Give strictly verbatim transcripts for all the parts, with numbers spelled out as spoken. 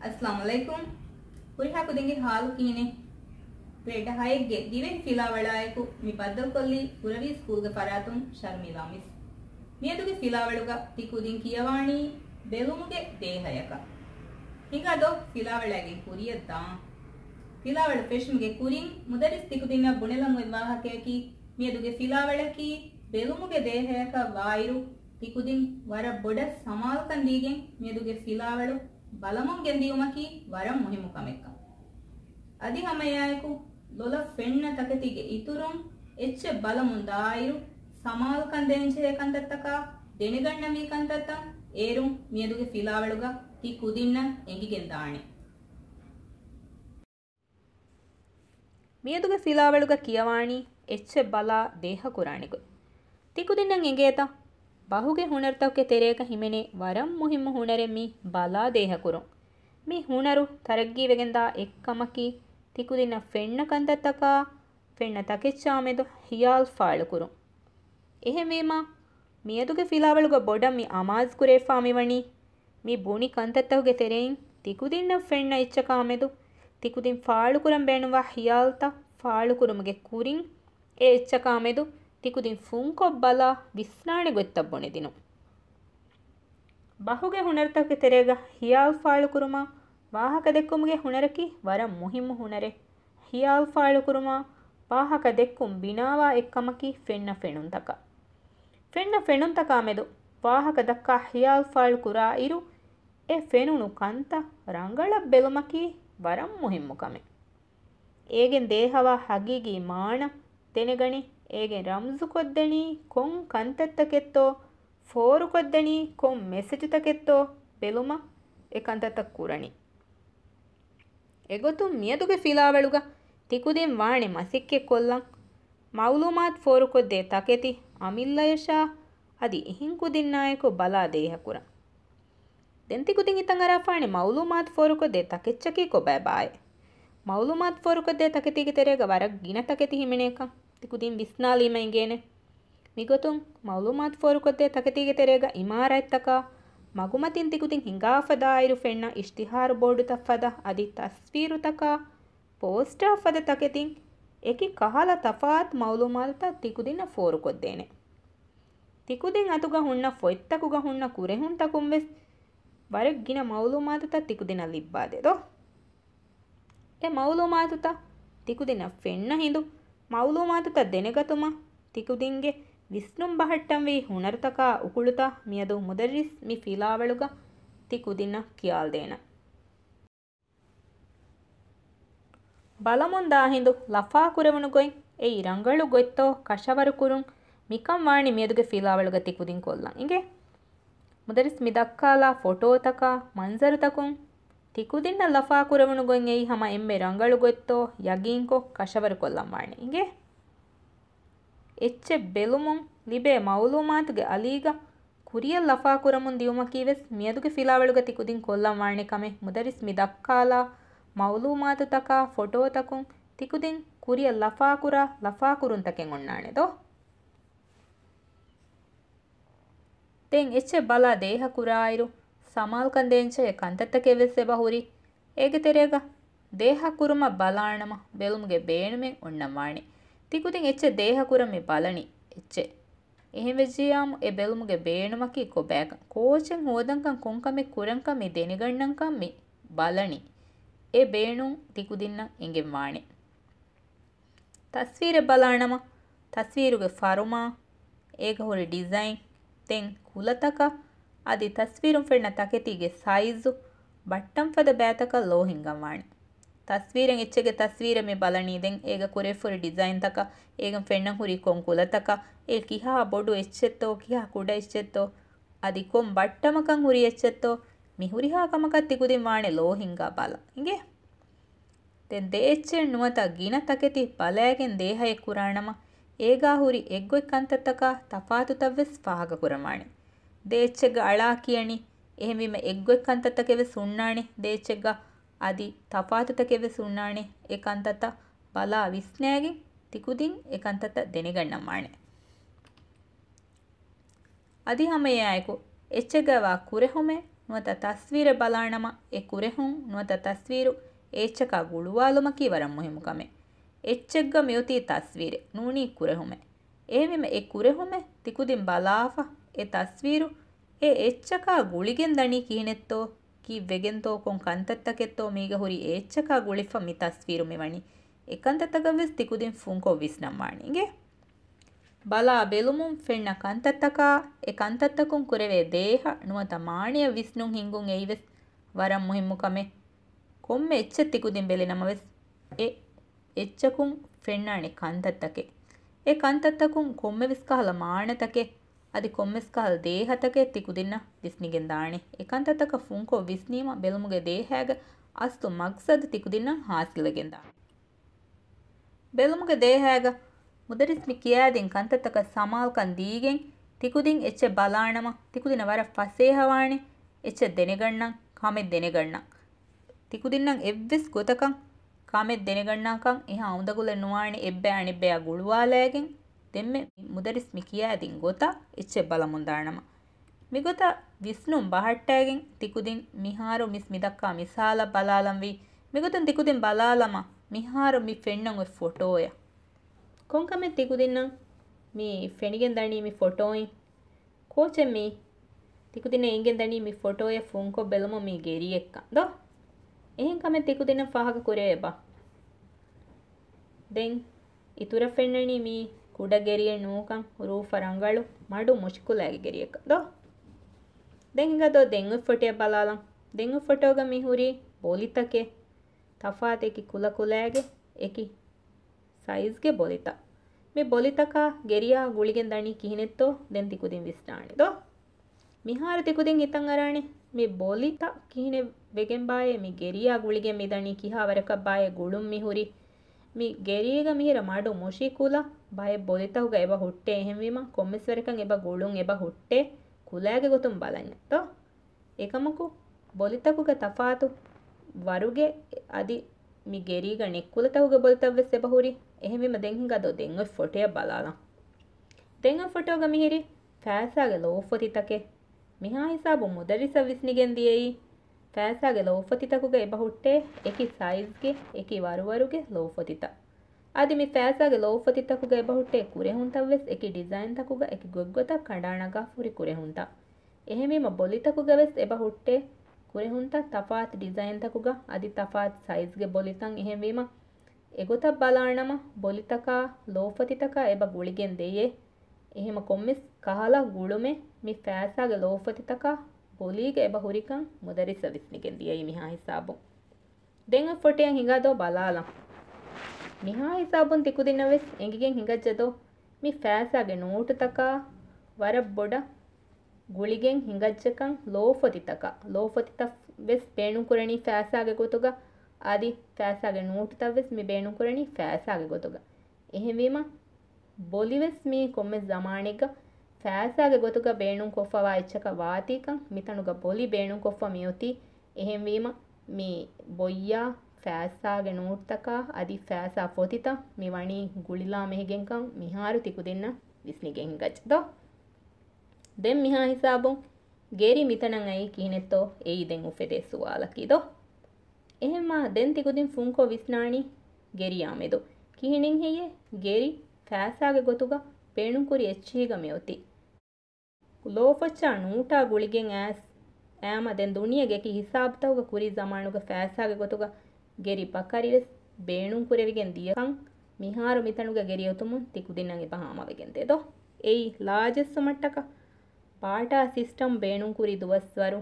އައްސަލާމު ޢަލައިކުމް. ހުރިހާ ކުދިންގެ ހާލު ކިހިނެއް؟ ގްރޭޑް ހައެއްގެ ދިވެހި ފިލާވަޅާއެކު މި ބައްދަލުކޮށްލީ ކުރަވީ ސްކޫލްގެ ފަރާތުން ޝަރްމީލާ މިސް. މިއަދުގެ ފިލާވަޅުގަ ތި ކުދިން ކިޔަވާނީ ބެލުމުގެ ދޭހަޔަކަށް. ހިނގާ ދޯ ފިލާވަޅާގެން ކުރިއަށް ދާން. ފިލާވަޅު ފެށުމުގެ ކުރިން މުދައްރިސް ތިކުދިންނަށް ބުނެލަން އޮތް ވާހަކަޔަކީ، މިއަދުގެ ފިލާވަޅަކީ ބެލުމުގެ ދޭހަޔަކަށް ވާއިރު، ތިކުދިން ވަރަށް ބޮޑަށް ސަމާލުކަން ދީގެން މިއަދުގެ ފިލާވަޅު ބަލަމުން ގެންދިއުމަކީ ވަރަށް މުހިއްމު ކަމެއްކަން. އަދި ހަމައެއާއެކު، ލޮލަށް ފެންނަ ތަކެތީގެ އިތުރުން އެއްޗެއް ބަލަމުން ދާއިރު، ސަމާލުކަން ދޭންޖެހޭ ކަންތައްތަކާ ދެނެގަންނަންވީ ކަންތައްތައް އޭރުން މިއަދުގެ ފިލާވަޅުގަ ތި ކުދިންނަށް އެނގިގެން ދާނެ. މިއަދުގެ ފިލާވަޅުގަ ކިޔަވާނީ އެއްޗެއް ބަލާ ދޭހަކުރާނެ ގޮތް. ތިކުދިންނަށް އެނގޭތަ؟ ބަހުގެ ހުނަރުތަކުގެ ތެރޭގަ ހިމެނޭ ވަރަށް މުހިއްމު ހުނަރެއް މި ބަލާ ދޭހަކުރުން. މި ހުނަރު ތަރައްގީވެގެންދާ އެއްކަމަކީ، ތިކުދިންނަށް ފެންނަ ކަންތައްތަކާ ފެންނަ ތަކެއްޗާމެދު ހިޔާލު ފާޅުކުރުން. އެހެންވީމާ، މިއަދުގެ ފިލާވަޅުގަ ބޮޑަށް މި އަމާޒުކުރެވިފާ މިވަނީ، މި ބުނި ކަންތައްތަކުގެ ތެރެއިން ތިކުދިންނަށް ފެންނަ އެއްޗަކާމެދު ތިކުދިން ފާޅުކުރަން ބޭނުންވާ ހިޔާލުތައް ފާޅުކުރުމުގެ ކުރިން، އެ އެއްޗަކާމެދު ތިކުދިން ފުންކޮށް ބަލާ ވިސްނާނެ ގޮތްތައް ބުނެދިނުން. ބަހުގެ ހުނަރުތަކުގެ ތެރޭގަ ހިޔާލު ފާޅުކުރުމާ ވާހަކަ ދެއްކުމުގެ ހުނަރަކީ ވަރަށް މުހިއްމު ހުނަރެއް. ހިޔާލު ފާޅުކުރުމާ ވާހަކަ ދެއްކުން ބިނާވާ އެއްކަމަކީ ފެންނަ ފެނުންތަކާ. ފެންނަ ފެނުންތަކާމެދު ވާހަކަ ދައްކާ ހިޔާލު ފާޅު ކުރާއިރު، އެ ފެނުނު ކަންތައް ރަނގަޅަށް ބެލުމަކީ ވަރަށް މުހިއްމު ކަމެއް. އޭގެން ދޭހަވާ ހަގީގީ މާނަ ދެނެގަނެ، އޭގެން ރަމްޒުކޮށްދެނީ ކޮން ކަންތައްތަކެއްތޯ، ފޯރުކޮށްދެނީ ކޮން މެސެޖުތަކެއްތޯ ބެލުމަށް އެ ކަންތައްތައް ކުރަނީ. އެގޮތުން މިއަދުގެ ފިލާވަޅުގަ ތިކުދިން ވާނެ މަސައްކަތްކޮށްލަން، މައުލޫމާތު ފޯރުކޮށްދޭ ތަކެތި އަމިއްލަޔަށާ އަދި އެހިން ކުދިންނާއެކު ބަލާ ދޭހަކުރަން. ދެން ތިކުދިން ހިތަށް އަރާފާނެ މައުލޫމާތު ފޯރުކޮށްދޭ ތަކެއްޗަކީ ކޮބާބާއޭ؟ މައުލޫމާތު ފޯރުކޮށްދޭ ތަކެތީގެ ތެރޭގަ ވަރަށް ގިނަ ތަކެތި ހިމެނޭކަން ތިކުދިން ވިސްނާލީމަ އެނގޭނެ. މިގޮތުން މައުލޫމާތު ފޯރުކޮށްދޭ ތަކެތީގެ ތެރޭގަ އިމާރާތްތަކާ މަގުމަތިން ތިކުދިން ހިނގާފަ ދާއިރު ފެންނަ އިޝްތިހާރު ބޯޑުތައް ފަދަ އަދި ތަސްވީރުތަކާ ޕޯސްޓާ ފަދަ ތަކެތިން އެކި ކަހަލަ ތަފާތު މައުލޫމާތުތައް ތިކުދިންނަށް ފޯރުކޮށްދޭނެ. ތިކުދިން އަތުގަ ހުންނަ ފޮތްތަކުގަ ހުންނަ ކުރެހުންތަކުން ވެސް ވަރަށް ގިނަ މައުލޫމާތުތައް ތިކުދިންނަށް ލިއްބާދޭ ދޯ؟ އެ މައުލޫމާތުތައް ތިކުދިންނަށް ފެންނަ ހިނދު، މައުލޫމާތުތައް ދެނެގަތުމަށް ތިކުދިންގެ ވިސްނުން ބަހައްޓަންވީ ހުނަރުތަކާ އުކުޅުތައް މިއަދު މުދައްރިސް މި ފިލާވަޅުގަ ތިކުދިންނަށް ކިޔާލަދޭނަން. ބަލަމުން ދާ ހިނދު ލަފާކުރެވުނު ގޮތް އެއީ ރަނގަޅު ގޮތްތޯ ކަށަވަރުކުރުން، މިކަން ވާނީ މިއަދުގެ ފިލާވަޅުގަ ތިކުދިން ކޮށްލަން އިނގޭ. މުދައްރިސް މި ދައްކާލާ ފޮޓޯތަކާ މަންޒަރުތަކުން ތިކުދިންނަށް ލަފާކުރެވުނު ގޮތް އެއީ ހަމަ އެންމެ ރަނގަޅު ގޮތްތޯ ޔަގީންކޮށް ކަށަވަރުކޮށްލަން ވާނެ އިނގޭ. އެއްޗެއް ބެލުމުން ލިބޭ މައުލޫމާތުގެ އަލީގަ ކުރިއަށް ލަފާކުރަމުން ދިއުމަކީވެސް މިއަދުގެ ފިލާވަޅުގަ ތިކުދިން ކޮށްލަން ވާނެ ކަމެއް މުދައްރިސް މި ދައްކާލާ މައުލޫމާތުތަކާ ފޮޓޯތަކުން ތިކުދިން ކުރިއަށް ލަފާކުރާ ލަފާކުރުންތަކެއް އޮންނާނެ ދޯ؟ ދެން އެއްޗެއް ބަލާ ދޭހަކުރާއިރު، ސަމާލުކަން ދޭންޖެހޭ ކަންތައްތަކެއް ވެސް އެބަ ހުރި. އޭގެ ތެރޭގަ ދޭހަކުރުމަށް ބަލާނަމަ، ބެލުމުގެ ބޭނުމެއް އޮންނަން ވާނެ. ތިކުދިން އެއްޗެއް ދޭހަކުރަން މި ބަލަނީ އެއްޗެއް. އެހެންވެއްޖިއްޔާމު އެ ބެލުމުގެ ބޭނުމަކީ ކޮބާކަން، ކޯޗެއް ހޯދަންކަން، ކޮންކަމެއް ކުރަންކަން މި ދެނެގަންނަންކަން މި ބަލަނީ. އެ ބޭނުން ތިކުދިންނަށް އެނގެން ވާނެ. ތަސްވީރެއް ބަލާނަމަ، ތަސްވީރުގެ ފަރުމާ، އޭގަ ހުރި ޑިޒައިން، ދެން ކުލަތަކަށް، އަދި ތަސްވީރުން ފެންނަ ތަކެތީގެ ސައިޒު، ބައްޓަން ފަދަ ބައިތަކަށް ލޯ ހިންގަން ވާނެ. ތަސްވީރެއް އެއްޗެއްގެ ތަސްވީރެއް މި ބަލަނީ، ދެން އޭގަ ކުރެފުރި ޑިޒައިންތަކަށް، އޭގަ ފެންނަން ހުރީ ކޮން ކުލަތަކަށް، އެ ކިހާ ބޮޑު އެއްޗެއްތޯ، ކިހާ ކުޑަ އެއްޗެއްތޯ، އަދި ކޮން ބައްޓަމަކަށް ހުރި އެއްޗެއްތޯ، މި ހުރިހާ ކަމަކަށް ތިކުދިން ވާނެ ލޯ ހިންގާ ބަލަން. އިނގޭ؟ ދެން ދެ އެއްޗެއް ނުވަތަ ގިނަ ތަކެތި ބަލައިގެން ދޭހައެއް ކުރާނަމަ، އޭގާ ހުރި އެއްގޮތް ކަންތައްތަކާ ތަފާތުތައްވެސް ފާހަގަކުރަންވާނެ. ދެ އެއްޗެއްގަ އަޅާ ކިޔަނީ، އެހެންވީމަ އެއްގޮތް ކަންތައްތަކެއްވެސް ހުންނާނެ، ދެ އެއްޗެއްގަ އަދި ތަފާތުތަކެއްވެސް ހުންނާނެ. އެ ކަންތައްތައް ބަލާ ވިސްނައިގެން ތިކުދިން އެ ކަންތައްތައް ދެނެގަންނަންވާނެ. އަދި ހަމައެއާއެކު އެއްޗެއްގައިވާ ކުރެހުމެއް ނުވަތަ ތަސްވީރެއް ބަލާނަމަ، އެ ކުރެހުން ނުވަތަ ތަސްވީރު އެ އެއްޗަކާ ގުޅުވާލުމަކީ ވަރަށް މުހިއްމު ކަމެއް. އެއްޗެއްގަ މިއޮތީ ތަސްވީރެއް، ނޫނީ ކުރެހުމެއް. އެހެންވީމަ އެ ކުރެހުމެއް ތިކުދިން ބަލާފަ، އެ ތަސްވީރު އެ އެއްޗަކާ ގުޅިގެން ދަނީ ކިހިނެއްތޯ، ކީއްވެގެންތޯ، ކޮން ކަންތައްތަކެއްތޯ މީގަ ހުރީ އެ އެއްޗަކާ ގުޅިފަ މި ތަސްވީރު މިވަނީ. އެ ކަންތައްތަކަށް ވެސް ތިކުދިން ފުންކޮށް ވިސްނަން ވާނީ އިނގޭ. ބަލާ ބެލުމުން ފެންނަ ކަންތައްތަކާ، އެ ކަންތައްތަކުން ކުރެވޭ ދޭހަ ނުވަތަ މާނަޔަށް ވިސްނުން ހިންގުން އެއީވެސް ވަރަށް މުހިއްމު ކަމެއް. ކޮންމެ އެއްޗެއް ތިކުދިން ބެލި ނަމަވެސް، އެ އެއްޗަކުން ފެންނާނެ ކަންތައްތަކެއް. އެ ކަންތައްތަކުން ކޮންމެވެސް ކަހަލަ މާނަތަކެއް، އަދި ކޮންމެސް ކަހަލަ ދޭހަތަކެއް ތިކުދިންނަށް ވިސްނިގެން ދާނެ. އެ ކަންތައްތަކަށް ފުންކޮށް ވިސްނީމަ، ބެލުމުގެ ދޭހައިގެ އަސްލު މަގްސަދު ތިކުދިންނަށް ހާސިލްވެގެން ދާނެ. ބެލުމުގެ ދޭހައިގަ މުދައްރިސް މި ކިޔާދިން ކަންތައްތަކަށް ސަމާލުކަން ދީގެން ތިކުދިން އެއްޗެއް ބަލާނަމަ، ތިކުދިންނަށް ވަރަށް ފަސޭހަވާނެ އެއްޗެއް ދެނެގަންނަން، ކަމެއް ދެނެގަންނަން. ތިކުދިންނަށް އެއްވެސް ގޮތަކަށް ކަމެއް ދެނެގަންނާކަން އެހާ އުނދަގުލެއް ނުވާނެ، އެއްބަޔަށް އަނެއްބަޔާ ގުޅުވާލައިގެން. ދެންމެ މުދައްރިސް މި ކިޔާދިން ގޮތަށް އެއްޗެއް ބަލަމުން ދާނަމަ، މިގޮތަށް ވިސްނުން ބަހައްޓައިގެން ތިކުދިން މިހާރު މިސް މިދައްކާ މިސާލަށް ބަލާލަންވީ. މިގޮތުން ތިކުދިން ބަލާލަމާ، މިހާރު މި ފެންނަން އޮތް ފޮޓޯއެއް. ކޮންކަމެއް ތިކުދިންނަށް މި ފެނިގެން ދަނީ މި ފޮޓޯއިން؟ ކޯޗެއް މީ؟ ތިކުދިންނަށް އެނގިގެން ދަނީ މި ފޮޓޯއެއް ފުންކޮށް ބެލުމުން މީ ގެރިއެއްކަން ދޯ؟ އެހެން ކަމެއް ތިކުދިންނަށް ފާހަގަ ކުރެވޭ ބާ؟ ދެން އިތުރަށް ފެންނަނީ މީ ކުޑަ ގެރިއެއް ނޫންކަން، ރޫފަ ރަނގަޅު މަޑު މުށިކުލައިގެ ގެރިއެއްކަން ދޯ؟ ދެން ހިނގާ ދޯ ދެން އޮތް ފޮޓޯއެއް ބަލާލަން. ދެން އޮތް ފޮޓޯގަ މި ހުރީ ބޮލިތަކެއް. ތަފާތު އެކި ކުލަކުލައިގެ އެކި ސައިޒްގެ ބޮލިތައް. މި ބޮލިތަކާ ގެރިއާ ގުޅިގެން ދަނީ ކިހިނެއްތޯ ދެން ތިކުދިން ވިސްނާނެ ދޯ؟ މިހާރު ތިކުދިން ހިތަށް އަރާނެ، މި ބޮލިތައް ކިހިނެއް ވެގެން ބާއޭ، މި ގެރިއާ ގުޅިގެން މި ދަނީ ކިހާވަރަކަށް ބާއޭ ގުޅުން މި ހުރީ. މި ގެރީގަ މިހިރަ މަޑު މުށި ކުލަ ބައެއް ބޮލިތަކުގަ އެބަ ހުއްޓޭ. އެހެންވީމަ ކޮންމެސް ވަރަކަށް އެބަ ގުޅުން އެބަ ހުއްޓޭ ކުލައިގެ ގޮތުން ބަލަންޏާ ދޯ؟ އެކަމަކު، ބޮލިތަކުގެ ތަފާތު ވަރުގެ އަދި މި ގެރީގަ ނެތް ކުލަތަކުގެ ބޮލިތައް ވެސް އެބަ ހުރި. އެހެންވީމަ ދެން ހިނގާ ދޯ ދެން އޮތް ފޮޓޯއެއް ބަލާލަން. ދެން އޮތް ފޮޓޯގަ މިހިރި ފައިސާގެ ލޯފޮތިތަކެއް. މިހާ ހިސާބުން މުދައްރިސަށް ވިސްނިގެން ދިޔައީ، ފައިސާގެ ލޯފޮތިތަކުގަ އެބަ ހުއްޓޭ އެކި ސައިޒްގެ އެކި ވަރުވަރުގެ ލޯފޮތިތައް. އަދި މި ފައިސާގެ ލޯފޮތިތަކުގަ އެބަ ހުއްޓޭ ކުރެހުންތައް ވެސް އެކި ޑިޒައިންތަކުގަ އެކި ގޮތްގޮތަށް ކަނޑާނަގާފަ ހުރި ކުރެހުންތައް. އެހެންވީމަ ބޮލިތަކުގަ ވެސް އެބަ ހުއްޓޭ ކުރެހުންތައް ތަފާތު ޑިޒައިންތަކުގަ އަދި ތަފާތު ސައިޒްގެ ބޮލިތައް. އެހެންވީމަ އެގޮތަށް ބަލާނަމަ ބޮލިތަކާ ލޯފޮތިތަކާ އެބަ ގުޅިގެން ދެޔޭ. އެހެމަ ކޮންމެސް ކަހަލަ ގުޅުމެއް މި ފައިސާގެ ލޯފޮތިތަކާ ބޮލީގަ އެބަ ހުރިކަން މުދައްރިސަށް ވިސްނިގެން ދިޔައީ މިހާ ހިސާބުން. ދެން އޮތް ފޮޓޯއަށް ހިނގާ ދޯ ބަލާލަން. މިހާ ހިސާބުން ތިކުދިންނަށް ވެސް އެނގިގެން ހިނގައްޖެ ދޯ، މި ފައިސާގެ ނޯޓުތަކާ ވަރަށް ބޮޑަށް ގުޅިގެން ހިނގައްޖެކަން ލޯފޮތިތަކަށް. ލޯފޮތިތައް ވެސް ބޭނުންކުރަނީ ފައިސާގެ ގޮތުގަ، އަދި ފައިސާގެ ނޯޓުތައް ވެސް މި ބޭނުންކުރަނީ ފައިސާގެ ގޮތުގަ. އެހެންވީމަ، ބޮލި ވެސް މީ ކޮންމެ ޒަމާނެއްގަ ފައިސާގެ ގޮތުގަ ބޭނުންކޮށްފަވާ އެއްޗަކަށް ވާތީކަން، މިތަނުގަ ބޮލި ބޭނުންކޮށްފަ މިއޮތީ. އެހެންވީމަ، މި ބޮއްޔާ ފައިސާގެ ނޯޓުތަކާ އަދި ފައިސާ ފޮތިތައް މި ވަނީ ގުޅިލާ މެހިގެންކަން މިހާރު ތިކުދިންނަށް ވިސްނިގެން ހިނގައްޖެ ދޯ. ދެން މިހާ ހިސާބުން ގެރި މިތަނަށް އައީ ކިހިނެއްތޯ އެއީ ދެން އުފެދޭ ސުވާލަކީ ދޯ. އެހެންމާ ދެން ތިކުދިން ފުންކޮށް ވިސްނާނީ ގެރިއާ މެދު. ކިހިނެއް ހެއްޔޭ؟ ގެރި ފައިސާގެ ގޮތުގަ ބޭނުންކުރި އެއްޗިހިގަ މިއޮތީ. ލޯފައްޗާ ނޫޓާ ގުޅިގެން އައިސް އައިމަ ދެން ދުނިޔޭގެ އެކި ހިސާބުތަކުގަ ކުރީ ޒަމާނުގަ ފައިސާގެ ގޮތުގަ ގެރި ބަކަރިވެސް ބޭނުންކުރެވިގެން ދިޔަކަން މިހާރު މިތަނުގަ ގެރި އޮތުމުން ތިކުދިންނަށް އެބަ ހާމަވެގެން ދޭދޯ. އެއީ ލާޖެއްސުމަށްޓަކާ ބާޓާ ސިސްޓަމް ބޭނުންކުރި ދުވަސްވަރު،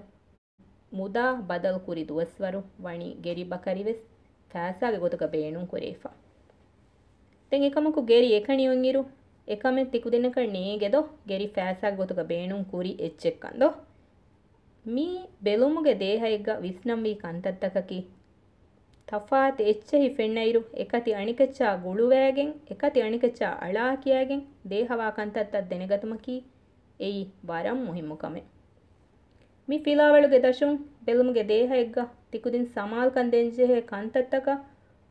މުދާ ބަދަލުކުރި ދުވަސްވަރު ވަނީ ގެރި ބަކަރިވެސް ފައިސާގެ ގޮތުގަ ބޭނުންކުރެވިފަ. ދެން އެކަމަކު ގެރި އެކަނި އޮތްއިރު އެކަމެއް ތިކުދިންނަކަށް ނޭނގެ ދޯ، ގެރި ފައިސާގެ ގޮތުގަ ބޭނުން ކުރި އެއްޗެއްކަން ދޯ. މީ ބެލުމުގެ ދޭހައެއްގަ ވިސްނަންވީ ކަންތައްތަކަކީ، ތަފާތު އެއްޗެހި ފެންނައިރު އެކަތި އަނެކައްޗާ ގުޅުވައިގެން، އެކަތި އަނެކައްޗާ އަޅާ ކިޔައިގެން ދޭހަވާ ކަންތައްތައް ދެނެގަތުމަކީ އެއީ ވަރަށް މުހިއްމު ކަމެއް. މި ފިލާވަޅުގެ ދަށުން ބެލުމުގެ ދޭހައެއްގަ ތިކުދިން ސަމާލުކަން ދޭންޖެހޭ ކަންތައްތަކަށް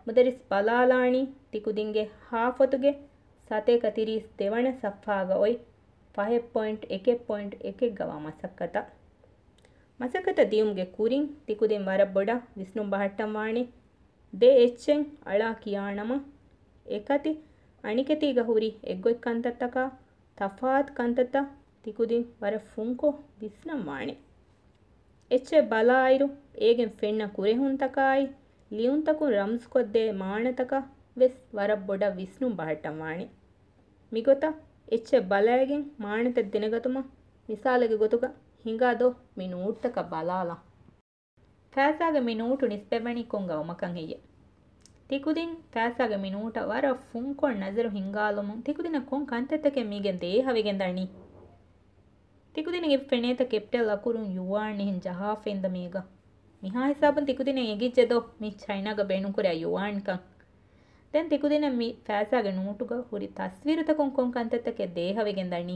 މުދައްރިސް ބަލާލާނީ ތިކުދިންގެ ހާފޮތުގެ ސަތޭކަ ތިރީސް ދެވަނަ ސަފްހާގަ އޮތް ފަހެއް ޕޮއިންޓް އެކެއް ޕޮއިންޓް އެކެއްގަ ވާ މަސައްކަތަށް. މަސައްކަތަށް ދިޔުމުގެ ކުރިން ތިކުދިން ވަރަށް ބޮޑަށް ވިސްނުން ބަހައްޓަން ވާނެ. ދެ އެއްޗެއް އަޅާ ކިޔާނަމަ، އެކަތި އަނިކެތީގަ ހުރި އެއްގޮތް ކަންތައްތަކާ ތަފާތު ކަންތައްތައް ތިކުދިން ވަރަށް ފުންކޮށް ވިސްނަން ވާނެ. އެއްޗެއް ބަލާއިރު، އޭގެން ފެންނަ ކުރެހުންތަކާއި، ލިޔުންތަކުން ރަމްޒުކޮށްދޭ މާނަތަކަށް ވެސް ވަރަށް ބޮޑަށް ވިސްނުން ބަހައްޓަން ވާނެ. މިގޮތަށް އެއްޗެއް ބަލައިގެން މާނަތައް ދެނެގަތުމަށް މިސާލެއްގެ ގޮތުގަ ހިނގާ ދޯ މި ނޫޓްތަކަށް ބަލާލަން. ފައިސާގެ މި ނޫޓު ނިސްބަތްވަނީ ކޮން ގައުމަކަށް ހެއްޔެ؟ ތިކުދިން ފައިސާގެ މި ނޫޓަށް ވަރަށް ފުންކޮށް ނަޒަރު ހިންގާލުމުން ތިކުދިނަށް ކޮން ކަންތައްތަކެއް މީގެން ދޭހަވެގެން ދަނީ؟ ތިކުދިނަގެ ފެނޭތަ ކެޕިޓަލް އަކުރުން ޔުއާން އެހެން ޖަހާފައިންދަ މީގަ؟ މިހާ ހިސާބުން ތިކުދިނަށް އެނގިއްޖެ ދޯ މި ޗައިނާގަ ބޭނުންކުރާ ޔުއާންކަން؟ ދެން ތިކުދިނަށް މި ފައިސާގެ ނޫޓުގަ ހުރި ތަސްވީރުތަކުން ކޮން ކަންތައްތަކެއް ދޭހަވެގެން ދަނީ؟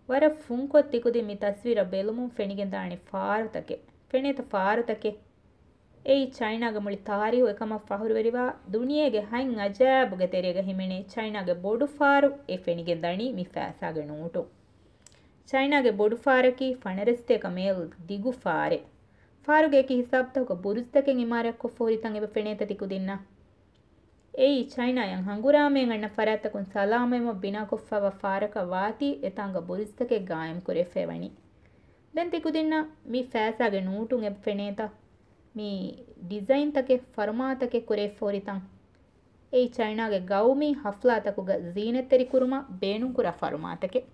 ވަރަށް ފުންކޮށް ތިކުދިން މި ތަސްވީރަށް ބެލުމުން ފެނިގެންދާނެ ފާރުތަކެއް. ފެނޭތަ ފާރުތަކެއް؟ އެއީ ޗައިނާގެ މުޅި ތާރީހު އެކަމަށް ފަހުރުވެރިވާ ދުނިޔޭގެ ހަތް އަޖާއިބުގެ ތެރޭގަ ހިމެނޭ ޗައިނާގެ ބޮޑު ފާރު އެ ފެނިގެން ދަނީ މި ފައިސާގެ ނޫޓު. ޗައިނާގެ ބޮޑު ފާރަކީ ފަނަރަ ސަތޭކަ މޭލް ދިގު ފާރެއް. ފާރުގެ އެކި ހިސާބުތަކުގަ ބުރުޖްތަކެއް އިމާރާތްކޮށްފަ ހުރި ތަން އެބަ ފެނޭތަ ތިކުދިންނަށް؟ އެއީ ޗައިނާއަށް ހަނގުރާމައިން އަންނަ ފަރާތްތަކުން ސަލާމަތްވުމަށް ބިނާކޮށްފައިވާ ފާރަކަށް ވާތީ އެތާނގަ ބުރުޖްތަކެއް ގާއިމްކުރެވިފައިވަނީ. ދެން ތިކުދިންނަށް މި ފައިސާގެ ނޫޓުން އެބަ ފެނޭތަ؟ މި ޑިޒައިންތަކެއް، ފަރުމާތަކެއް ކުރެވިފަ ހުރި ތަން. އެއީ ޗައިނާގެ ގައުމީ ހަފްލާތަކުގަ ޒީނަތްތެރިކުރުމަށް ބޭނުންކުރާ ފަރުމާތަކެއް.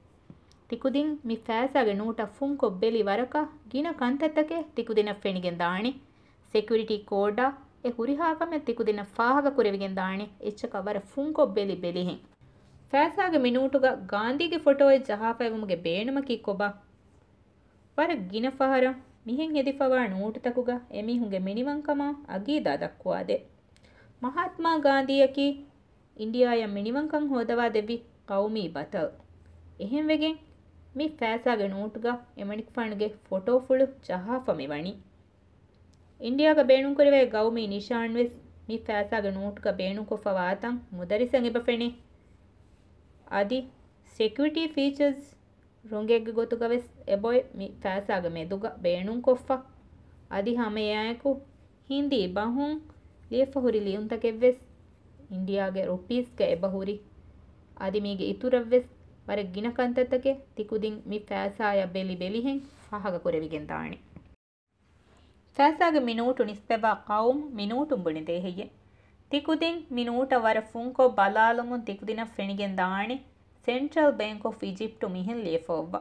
ތިކުދިން މި ފައިސާގެ ނޫޓަށް ފުންކޮށް ބެލި ވަރަކަށް ގިނަ ކަންތައްތަކެއް ތިކުދިނަށް ފެނިގެން ދާނެ. ސެކިއުރިޓީ ކޯޑާ އެ ހުރިހާ ކަމެއް ތިކުދިނަށް ފާހަގަ ކުރެވިގެން ދާނެ. އެއްޗަކަށް ވަރަށް ފުންކޮށް ބެލި ބެލިހެން. ފައިސާގެ މި ނޫޓުގަ ގާނދީގެ ފޮޓޯއެއް ޖަހާފައިވުމުގެ ބޭނުމަކީ ކޮބާ؟ ވަރަށް ގިނަ ފަހަރަށް މިހެން ހެދިފަވާ ނޫޓުތަކުގަ އެމީހުންގެ މިނިވަންކަމާ އަގީދާ ދައްކުވާދޭ. މަހާތްމާ ގާނދީއަކީ އިންޑިއާއަށް މިނިވަންކަން ހޯދަވާދެއްވި ގައުމީ ބަތަލް. އެހެންވެގެން މި ފައިސާގެ ނޫޓުގަ އެމަނިކުފާނުގެ ފޮޓޯފުޅު ޖަހާފަ މިވަނީ. އިންޑިއާގަ ބޭނުންކުރެވޭ ގައުމީ ނިޝާންވެސް މި ފައިސާގެ ނޫޓުގަ ބޭނުންކޮށްފަވާ ތަން މުދައްރިސަށް އެބަ ފެނޭ. އަދި ސެކިއުރިޓީ ފީޗާސް ރޮނގެއްގެ ގޮތުގަވެސް އެބައޮތް މި ފައިސާގެ މެދުގަ ބޭނުންކޮށްފަ. އަދި ހަމައެއާއެކު ހިންދީ ބަހުން ލިޔެފަ ހުރި ލިޔުންތަކެއްވެސް އިންޑިއާގެ ރުޕީސްގަ އެބަ ހުރި. އަދި މީގެ އިތުރަށްވެސް ވަރަށް ގިނަ ކަންތައްތަކެއް ތިކުދިން މި ފައިސާޔަށް ބެލި ބެލިހެން ފާހަގަ ކުރެވިގެން ދާނެ. ފައިސާގެ މި ނޫޓު ނިސްބަތްވާ ޤައުމު މި ނޫޓުން ބުނެދޭ ހެއްޔެ؟ ތިކުދިން މި ނޫޓަށް ވަރަށް ފުންކޮށް ބަލާލުމުން ތިކުދިނަށް ފެނިގެން ދާނެ ސެންޓްރަލް ބޭންކް އޮފް އިޖިޕްޓު މިހެން ލިޔެފަ އޮއްވާ.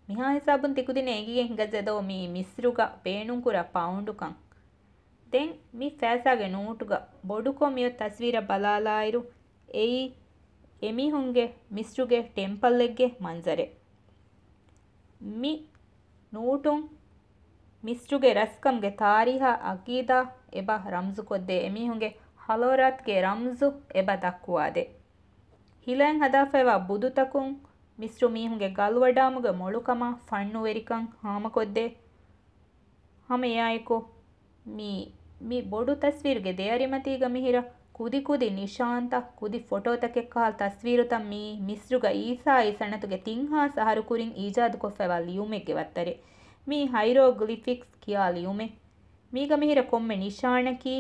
މިހާ ހިސާބުން ތިކުދިނަށް އެނގިގެން ހިނގައްޖެ ދޯ މީ މިސްރުގަ ބޭނުންކުރާ ޕައުންޑުކަން. ދެން މި ފައިސާގެ ނޫޓުގަ ބޮޑުކޮށް މިއޮތް ތަސްވީރަށް ބަލާލާއިރު، އެއީ އެމީހުންގެ މިސްރުގެ ޓެމްޕަލްއެއްގެ މަންޒަރެއް. މި ނޫޓުން މިސްރުގެ ރަސްކަމުގެ ތާރީހާ އަގީދާ އެބަ ރަމްޒުކޮށްދޭ އެމީހުންގެ ހަޟާރަތްގެ ރަމްޒު އެބަ ދައްކުވާދޭ. ހިލައިން ހަދާފައިވާ ބުދުތަކުން މިސްރު މީހުންގެ ގަލުވަޑާމުގެ މޮޅުކަމާ ފަންނުވެރިކަން ހާމަކޮށްދޭ. ހަމަ އެއާއެކު، މި، މި ބޮޑު ތަސްވީރުގެ ދެއަރިމަތީގަ މިހިރަ ކުދިކުދި ނިޝާންތައް، ކުދި ފޮޓޯތަކެއްކަހަލަ ތަސްވީރުތައް މީ މިސްރުގަ އީސާއީ ސަނަތުގެ ތިން ހާސް އަހަރު ކުރިން އީޖާދުކޮށްފައިވާ ލިޔުމެއްގެ ވައްތަރެއް. މީ ހައިރޯގްލިފިކްސް ކިޔާ ލިޔުމެއް. މީގަ މިހިރަ ކޮންމެ ނިޝާނަކީ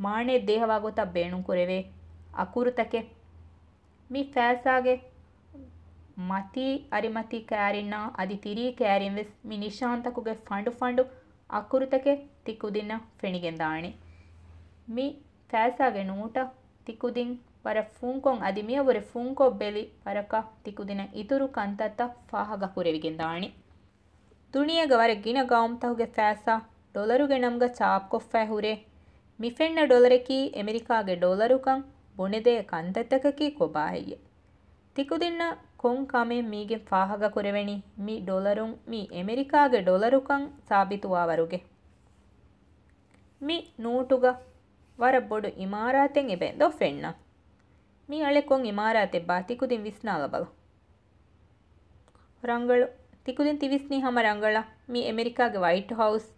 މާނައެއް ދޭހަވާ ގޮތަށް ބޭނުންކުރެވޭ އަކުރުތަކެއް. މި ފައިސާގެ މަތީ އަރިމަތީ ކައިރިންނާ އަދި ތިރީ ކައިރިން ވެސް މި ނިޝާންތަކުގެ ފަނޑު ފަނޑު އަކުރުތަކެއް ތި ކުދިންނަށް ފެނިގެންދާނެ. މި ފައިސާގެ ނޫޓަށް ތި ކުދިން ވަރަށް ފުންކޮށް އަދި މިއަށްވުރެ ފުންކޮށް ބެލި ވަރަކަށް ތި ކުދިނަށް އިތުރު ކަންތައްތައް ފާހަގަ ކުރެވިގެންދާނެ. ދުނިޔޭގެ ވަރަށް ގިނަ ގައުމުތަކުގެ ފައިސާ ޑޮލަރުގެ ނަމުގަ ޗާޕްކޮށްފައި ހުރޭ. މި ފެންނަ ޑޮލަރަކީ އެމެރިކާގެ ޑޮލަރުކަން ބުނެދޭ ކަންތައްތަކަކީ ކޮބާ ހެއްޔެ؟ ތިކުދިންނަށް ކޮން ކަމެއް މީގެން ފާހަގަ ކުރެވެނީ؟ މި ޑޮލަރުން މީ އެމެރިކާގެ ޑޮލަރުކަން ސާބިތުވާވަރުގެ. މި ނޫޓުގަ ވަރަށް ބޮޑު އިމާރާތެއް އެބައިން ދޯ ފެންނަ. މީ އަޅެ ކޮން އިމާރާތެއްބާ؟ ތިކުދިން ވިސްނާލަބަލަ. ރަނގަޅު. ތިކުދިން ތިވިސްނީ ހަމަ ރަނގަޅަށް. މީ އެމެރިކާގެ ވައިޓް ހައުސް.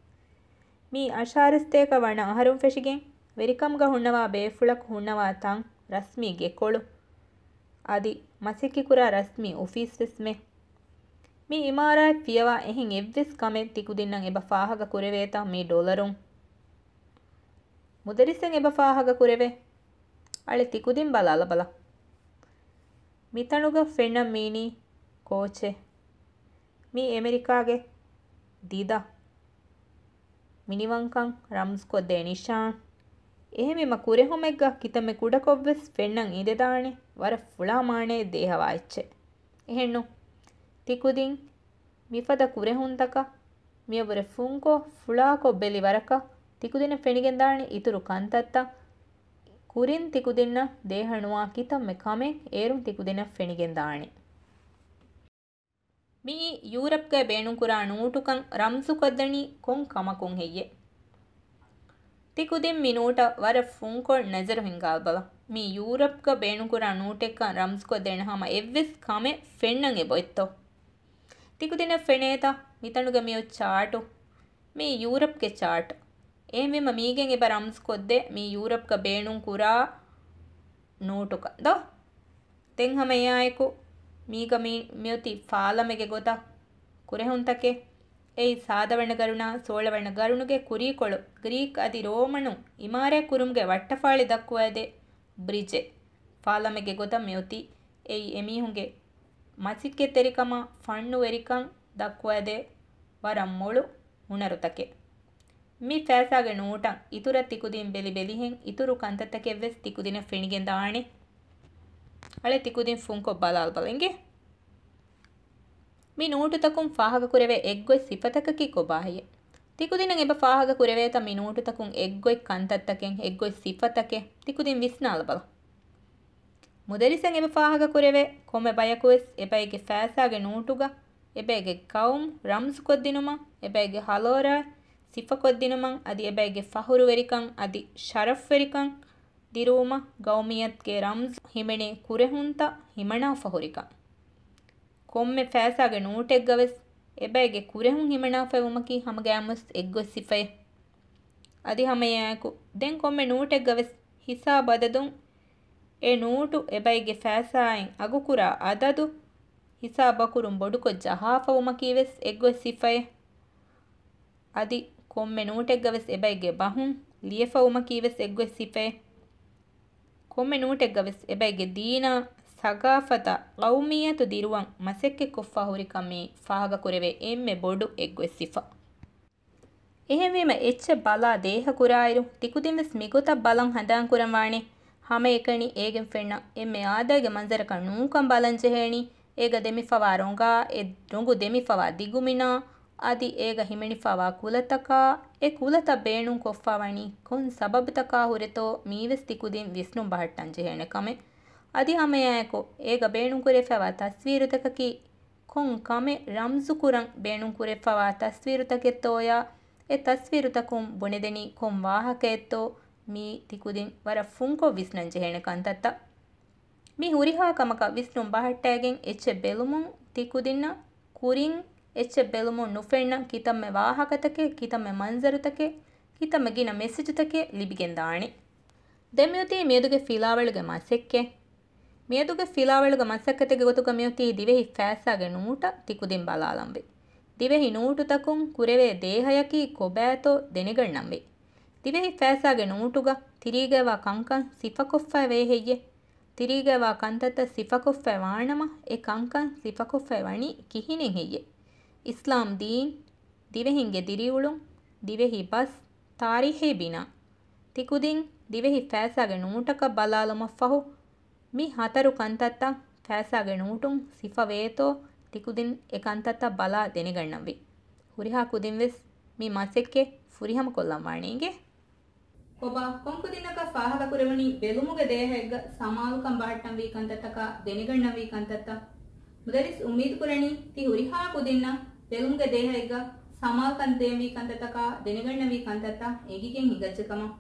މީ އަށާރަސްތޭކަ ވަނަ އަހަރުން ފެށިގެން ވެރިކަމުގަ ހުންނަވާ ބޭފުޅަކު ހުންނަވާ ތަން، ރަސްމީ ގެކޮޅު. އަދި މަސައްކަތްކުރާ ރަސްމީ އޮފީސް ވެސްމެ. މި އިމާރާތް ފިޔަވާ އެހެން އެއްވެސް ކަމެއް ތިކުދިންނަށް އެބަ ފާހަގަ ކުރެވޭތަ މި ޑޮލަރުން؟ މުދައްރިސަށް އެބަ ފާހަގަ ކުރެވޭ. އަޅެ ތިކުދިން ބަލާލަބަލަ. މިތަނުގަ ފެންނަން މީނީ ކޯޗެއް؟ މީ އެމެރިކާގެ ދިދަ. މިނިވަންކަން ރަމްޒުކޮށްދޭ ނިޝާން. އެހެންވީމަ ކުރެހުމެއްގަ ކިތަންމެ ކުޑަކޮށްވެސް ފެންނަން އިނދެދާނެ ވަރަށް ފުޅާ މާނައެއް ދޭހަވާ އެއްޗެއް. އެހެންނު؟ ތިކުދިން މިފަދަ ކުރެހުންތަކަށް މިއަށްވުރެ ފުންކޮށް ފުޅާކޮށް ބެލި ވަރަކަށް ތިކުދިނަށް ފެނިގެންދާނެ އިތުރު ކަންތައްތައް، ކުރިން ތިކުދިންނަށް ދޭހަނުވާ ކިތަންމެ ކަމެއް އޭރުން ތިކުދިނަށް ފެނިގެންދާނެ. މިއީ ޔޫރަޕްގައި ބޭނުންކުރާ ނޫޓުކަން ރަމްޒުކޮށްދަނީ ކޮން ކަމަކުން ހެއްޔެ؟ ތިކުދިން މި ނޫޓަށް ވަރަށް ފުންކޮށް ނަޒަރު ހިންގާބަލަ. މީ ޔޫރަޕްގަ ބޭނުންކުރާ ނޫޓެއްކަން ރަމްޒުކޮށްދޭނެ ހަމަ އެއްވެސް ކަމެއް ފެންނަން އެބައޮތްތޯ؟ ތިކުދިނަށް ފެނޭތަ މިތަނުގަ މިއޮތް ޗާޓު؟ މީ ޔޫރަޕްގެ ޗާޓް. އެހެންވީމަ މީގެން އެބަ ރަމްޒުކޮށްދޭ މީ ޔޫރަޕްގަ ބޭނުންކުރާ ނޫޓުކަން ދޯ؟ ދެން ހަމަ އެއާއެކު މީގަ މި، މިއޮތީ ފާލަމެގެ ގޮތަށް ކުރެހުންތަކެއް. އެއީ ސާދަވަނަ ގަރުނާ ސޯޅަވަނަ ގަރުނުގެ ކުރީކޮޅު ގްރީކް އަދި ރޯމަނުން އިމާރާތް ކުރުމުގެ ވައްޓަފާޅި ދައްކުވައިދޭ ބްރިޖެއް. ފާލަމެގެ ގޮތަށް މިއޮތީ. އެއީ އެމީހުންގެ މަސައްކަތްތެރިކަމާ، ފަންނުވެރިކަން ދައްކުވައިދޭ ވަރަށް މޮޅު ހުނަރުތަކެއް. މި ފައިސާގެ ނޫޓަށް އިތުރަށް ތިކުދިން ބެލި ބެލިހެން އިތުރު ކަންތައްތަކެއްވެސް ތިކުދިނަށް ފެނިގެންދާނެ. އަޅެ ތިކުދިން ފުންކޮށް ބަލާލަބަލަ އިނގޭ. މި ނޫޓުތަކުން ފާހަގަކުރެވޭ އެއްގޮތް ސިފަތަކަކީ ކޮބާހެއްޔެ؟ ތިކުދިނަށް އެބަ ފާހަގަ ކުރެވޭތަ މި ނޫޓުތަކުން އެއްގޮތް ކަންތައްތަކެއް، އެއްގޮތް ސިފަތަކެއް؟ ތިކުދިން ވިސްނާލަބަލަ. މުދައްރިސަށް އެބަ ފާހަގަކުރެވޭ، ކޮންމެ ބަޔަކުވެސް އެބައެއްގެ ފައިސާގެ ނޫޓުގަ އެބައެއްގެ ގައުމު ރަމްޒުކޮށްދިނުމަށް، އެބައެއްގެ ހަލޯރާ ސިފަކޮށްދިނުމަށް، އަދި އެބައެއްގެ ފަހުރުވެރިކަން އަދި ޝަރަފްވެރިކަން ދިރުވުމަށް ގައުމިއްޔަތުގެ ރަމްޒު ހިމެނޭ ކުރެހުންތައް ހިމަނާފަ ހުރިކަން. ކޮންމެ ފައިސާގެ ނޫޓެއްގަވެސް އެބައެއްގެ ކުރެހުން ހިމަނާފައިވުމަކީ ހަމަގައިމުވެސް އެއްގޮތް ސިފައެއް. އަދި ހަމައެއާއެކު ދެން ކޮންމެ ނޫޓެއްގަވެސް ހިސާބު އަދަދުން އެ ނޫޓު އެބައެއްގެ ފައިސާއިން އަގުކުރާ އަދަދު ހިސާބަކުރުން ބޮޑުކޮށް ޖަހާފަވުމަކީވެސް އެއްގޮތް ސިފައެއް. އަދި ކޮންމެ ނޫޓެއްގަވެސް އެބައެއްގެ ބަހުން ލިޔެފަވުމަކީވެސް އެއްގޮތް ސިފައެއް. ކޮންމެ ނޫޓެއްގަވެސް އެބައެއްގެ ދީނާ، ސަގާފަތާ، ގައުމިއްޔަތު ދިރުވަން މަސައްކަތްކޮށްފަ ހުރިކަމީ ފާހަގަކުރެވޭ އެންމެ ބޮޑު އެއްގޮތް ސިފަ. އެހެންވީމަ އެއްޗެއް ބަލާ ދޭހަކުރާއިރު، ތިކުދިންވެސް މިގޮތަށް ބަލަން ހަނދާންކުރަންވާނެ. ހަމައެކަނި އޭގެން ފެންނަ އެންމެ އާދައިގެ މަންޒަރަކަށް ނޫންކަން ބަލަން ޖެހޭނީ. އޭގަ ދެމިފަވާ ރޮނގާ، އެ ރޮނގު ދެމިފަވާ ދިގުމިނާ، އަދި އޭގަ ހިމެނިފަވާ ކުލަތަކާ، އެ ކުލަތައް ބޭނުންކޮށްފަވަނީ ކޮން ސަބަބުތަކާ ހުރެތޯ މީވެސް ތިކުދިން ވިސްނުން ބަހައްޓަން ޖެހޭނެ ކަމެއް. އަދި ހަމައެއާއެކު އޭގަ ބޭނުންކުރެވިފަވާ ތަސްވީރުތަކަކީ ކޮން ކަމެއް ރަމްޒުކުރަން ބޭނުންކުރެވިފަވާ ތަސްވީރުތަކެއްތޯޔާ، އެ ތަސްވީރުތަކުން ބުނެދެނީ ކޮން ވާހަކައެއްތޯ، މީ ތިކުދިން ވަރަށް ފުންކޮށް ވިސްނަން ޖެހޭނެ ކަންތައްތައް. މި ހުރިހާ ކަމަކަށް ވިސްނުން ބަހައްޓައިގެން އެއްޗެއް ބެލުމުން ތިކުދިންނަށް ކުރިން އެއްޗެއް ބެލުމުން ނުފެންނަ ކިތަންމެ ވާހަކަތަކެއް، ކިތަންމެ މަންޒަރުތަކެއް، ކިތަންމެ ގިނަ މެސެޖުތަކެއް ލިބިގެންދާނެ. ދެން މިއޮތީ މިއަދުގެ ފިލާވަޅުގެ މަސައްކަތް. މިއަދުގެ ފިލާވަޅުގެ މަސައްކަތެއްގެ ގޮތުގަ މިއޮތީ ދިވެހި ފައިސާގެ ނޫޓަށް ތިކުދިން ބަލާލަންވީ. ދިވެހި ނޫޓުތަކުން ކުރެވޭ ދޭހަޔަކީ ކޮބާތޯ ދެނެގަންނަންވީ. ދިވެހި ފައިސާގެ ނޫޓުގަ ތިރީގައިވާ ކަންކަން ސިފަކޮށްފައި ވޭ ހެއްޔެ؟ ތިރީގައިވާ ކަންތައްތައް ސިފަކޮށްފައި ވާނަމަ، އެ ކަންކަން ސިފަކޮށްފައި ވަނީ ކިހިނެއް ހެއްޔެ؟ އިސްލާމް ދީން، ދިވެހިންގެ ދިރިއުޅުން، ދިވެހި ބަސް، ތާރީހީ ބިނާ. ތިކުދިން ދިވެހި ފައިސާގެ ނޫޓަކަށް ބަލާލުމަށްފަހު، މި ހަތަރު ކަންތައްތައް ފައިސާގެ ނޫޓުން ސިފަވޭތޯ، ތިކުދިން އެ ކަންތައްތައް ބަލާ ދެނެގަންނަންވީ. ހުރިހާ ކުދިންވެސް މި މަސައްކަތް ފުރިހަމަކޮށްލަން ވާނެ އިނގޭ. ކޮބާ ކޮންކުދިންނަކަށް ފާހަގަކުރެވުނީ ބެލުމުގެ ދޭހައެއްގަ ސަމާލުކަން ބަހައްޓަންވީ ކަންތައްތަކާ ދެނެގަންނަންވީ ކަންތައްތައް؟ މުދައްރިސް އުއްމީދުކުރަނީ ތި ހުރިހާ ކުދިންނަށް ބެލުމުގެ ދޭހައެއްގަ ސަމާލުކަން ދޭންވީ ކަންތައްތަކާ ދެނެގަންނަންވީ ކަންތައްތައް އެނގިގެން ހިނގައްޖެ ކަމަށް.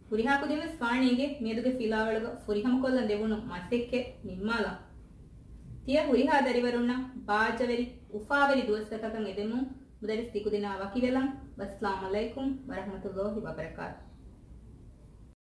ހުރިހާ ކުދިންވެސް ވާނެ އިނގޭ މިއަދުގެ ފިލާވަޅުގަ ފުރިހަމަކޮށްލަން ދެވުނު މަސައްކަތް ނިންމާލަން. ތިޔަ ހުރިހާ ދަރިވަރުންނަށް ބާއްޖަވެރި، އުފާވެރި ދުވަސްތަކަކަށް އެދެމުން މުދައްރިސް ތިކުދިންނާ ވަކިވެލަން. ވައްސަލާމް އަލައިކުމް ވަރަހްމަތުﷲ ވަބަރަކާތު.